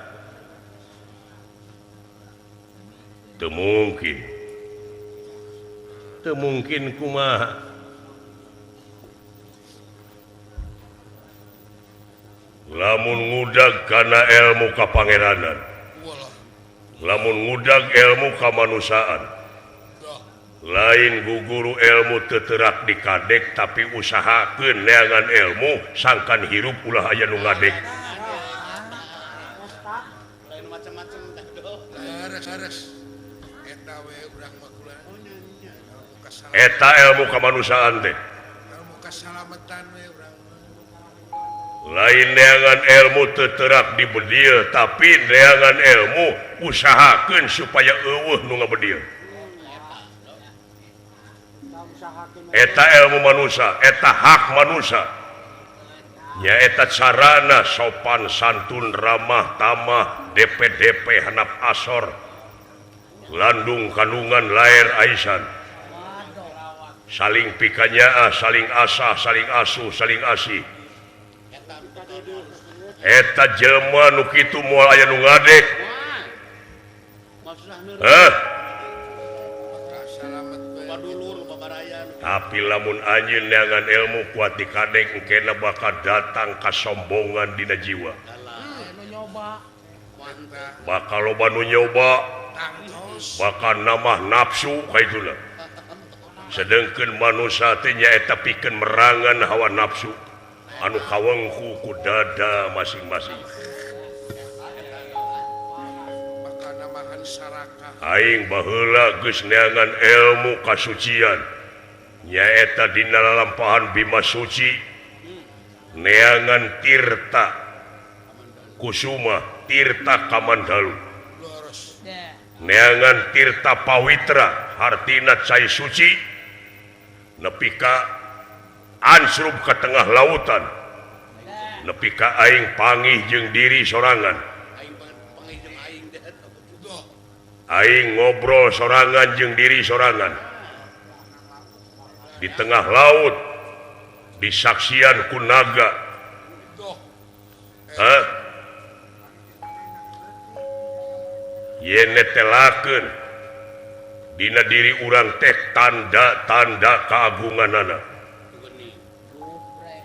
Teu mungkin. Teu mungkin kumaha? Lamun ngudag kana ilmu kapangeranan, lamun ngudag ilmu kamanusiaan, lain guguru ilmu teterak dikadek tapi usahakeun neangan ilmu sangkan hirup ulah aya nu ngadek. Eta ilmu kamanusiaan teh. Lain neangan ilmu teterak di bedil tapi neangan ilmu usahakeun supaya eueuh nu ngabedil. Eta ilmu manusia, eta hak manusia. Nyaeta carana sopan santun ramah tamah DPDP hanap asor landung kandungan lair aisan. Saling pikanyaah, saling asah, saling asuh, saling asih. Eta jelema nu kitu moal aya nu ngadek. Hah? Tapi lamun anjeun neangan ilmu kuat dikadek engkena bakal datang kasombongan dina jiwa. Bakal loba nu nyoba, bakal namah nafsu kaituna. Sedengkeun manusia teh nyaeta pikeun merangan hawa nafsu anu kawengku ku dada masing-masing. Aing baheula geus neangan ilmu kasucian nyaeta dina lalampahan Bima Suci neangan Tirta Kusuma, Tirta Kamandalu, neangan Tirta Pawitra hartina cai suci nepi ka ansrub ke tengah lautan nepi ka aing pangih jeung diri sorangan, aing ngobrol sorangan jeung diri sorangan di tengah laut disaksian ku naga. Hah? Yen netelakeun Dina diri urang teh tanda-tanda keagunganana.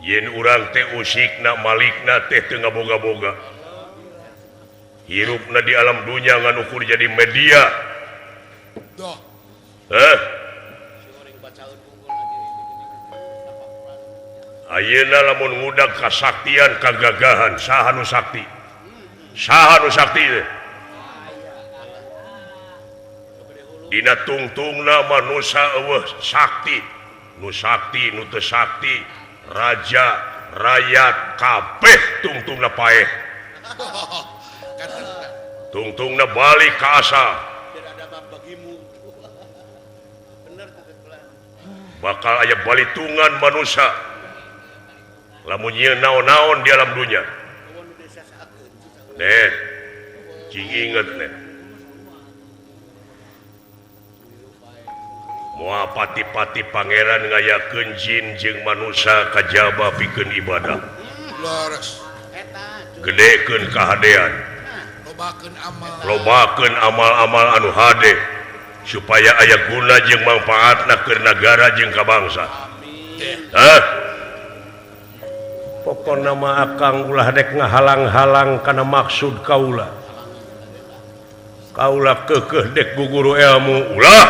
Yen urang teh usikna malikna teh teu ngaboga-boga. Hirupna di alam dunya ngan ukur jadi media. Heh. Ayeuna lamun ngudag kasaktian kagagahan saha nu sakti? Saha nu sakti teh? Dina tungtungna manusia eueuh sakti, nu sakti nu teu sakti, raja, rakyat kabeh tungtungna paeh. Tungtungna balik ka asal. Bakal aya balitungan manusia lamun nyieun naon-naon di alam dunya. Neh, cing inget neh. Moal pati-pati pangeran ngayakeun jin jeung manusia kajaba pikeun ibadah. Gedekeun kahadean. Lobakeun amal-amal anu hade supaya aya guna jeung manfaatna keur nagara jeung ka bangsa. Hah? Pokona mah akang ulah dek ngahalang-halang kana maksud kaula. Kaula keukeuh dek guguru ilmu ulah.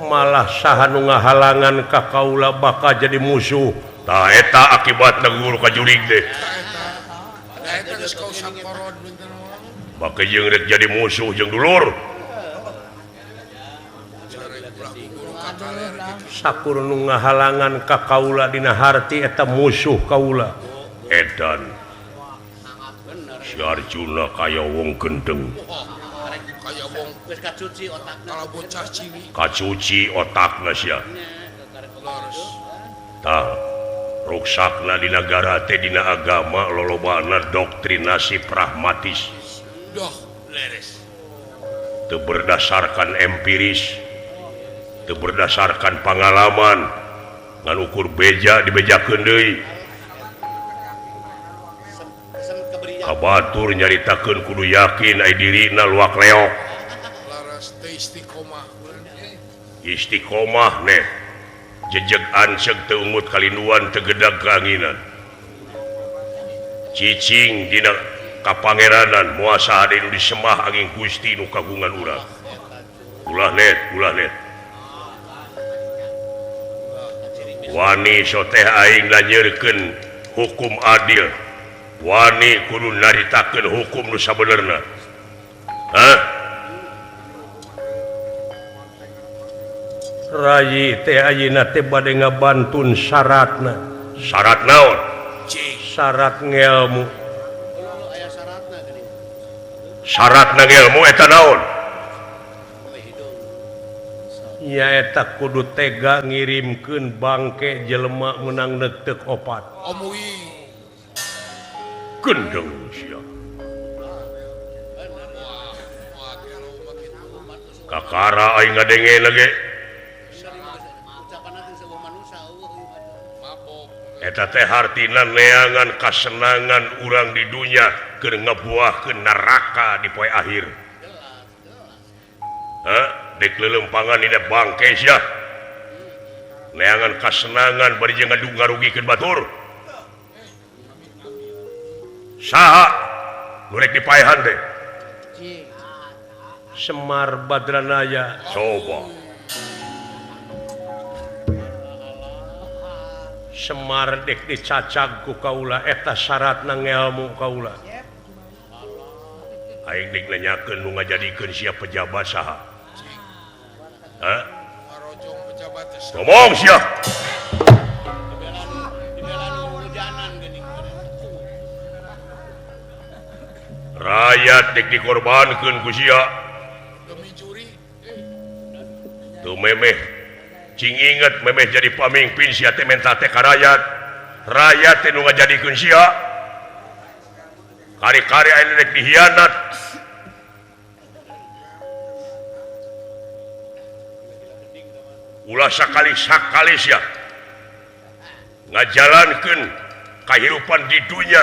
Malah saha nu ngahalangan ka kaula bakal jadi musuh. Tah eta akibatna guru kajurig teh. Bakal jeung rek jadi musuh jeung dulur. Sakur nu ngahalangan ka kaula dina harti eta musuh kaula. Edan. Si Arjuna kaya wong gendeng. Kacuci otakna sia. Tah ruksakna di nagara teh dina agama lolobana doktrinasi pragmatis. Teu berdasarkan empiris, teu berdasarkan pengalaman, ngan ukur beja dibejakeun deui. Kabatur nyaritakeun kudu yakin ai dirina luak leok. Istiqomah neh jejeg anceg teu ungut kalinduan teu gedag kaanginan. Cicing dina kapangeranan moal saha deui nu disemah angin Gusti nu kagungan urang. Ulah net, ulah net. Wani soteh aing lanyeurkeun hukum adil. Wani kudu naritakeun hukum nu sabenerna. Hah? Rayi teh ayeuna teh bade ngabantun syaratna. Syarat naon? Syarat ngelmu. Syaratna ngelmu eta naon? Nyaeta kudu tega ngirimkeun bangke jelema menang neuteuk opat. Gendeng sia. Kakara aing ngadenge lagi. Eta teh hartina neangan kasenangan urang di dunya keur ngabuahkeun neraka di poe akhir. Heh, dek leuleumpangan dina bangke sia. Neangan kasenangan bari jeung ngarugikeun batur. Saha nu rek dipaehan teh? Semar Badranaya. Coba. Semar dek dicacag ku kaula eta syaratna ngelmu kaula. Aing dek nanyakeun nu ngajadikeun sia pejabat saha? Hah? Ngomong sia. Rakyat dek dikorbankeun ku sia. Teu memeh cing inget memeh jadi pamimpin sia teh menta teh ka rakyat. Rakyat teh nu ngajadikeun sia. Kari-kari aya rek dihianat. Ulah sakali-sakali sia ngajalankeun Kahirupan di dunya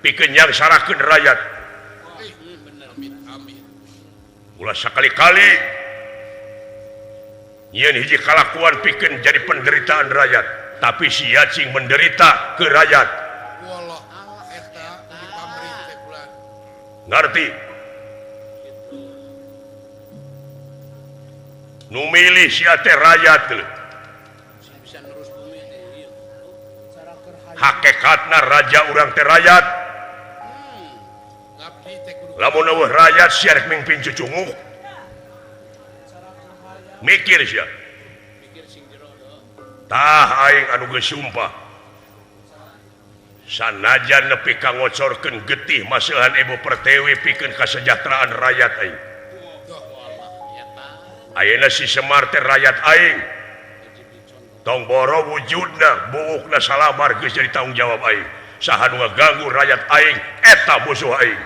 pikeun nyangsarakeun rakyat. Ulah sakali-kali nyieun hiji kalakuan pikeun jadi penderitaan rakyat, tapi sia cing menderita ke rakyat. Ngerti? Nu milih sia teh rakyat teh. Hakikatna raja urang teh rakyat. Lamun eueuh rakyat sia rek mingpin cucunguk. Mikir sia. Tah aing anu geus sumpah. Sanajan nepi ka ngocorkeun getih maseuhan Ibu Pertiwi pikeun kasejahteraan rakyat aing. Ayeuna si Semar teh rakyat aing. Tong boro wujudna buukna salabar geus jadi tanggung jawab aing. Saha nu ngaganggu rakyat aing eta musuh aing.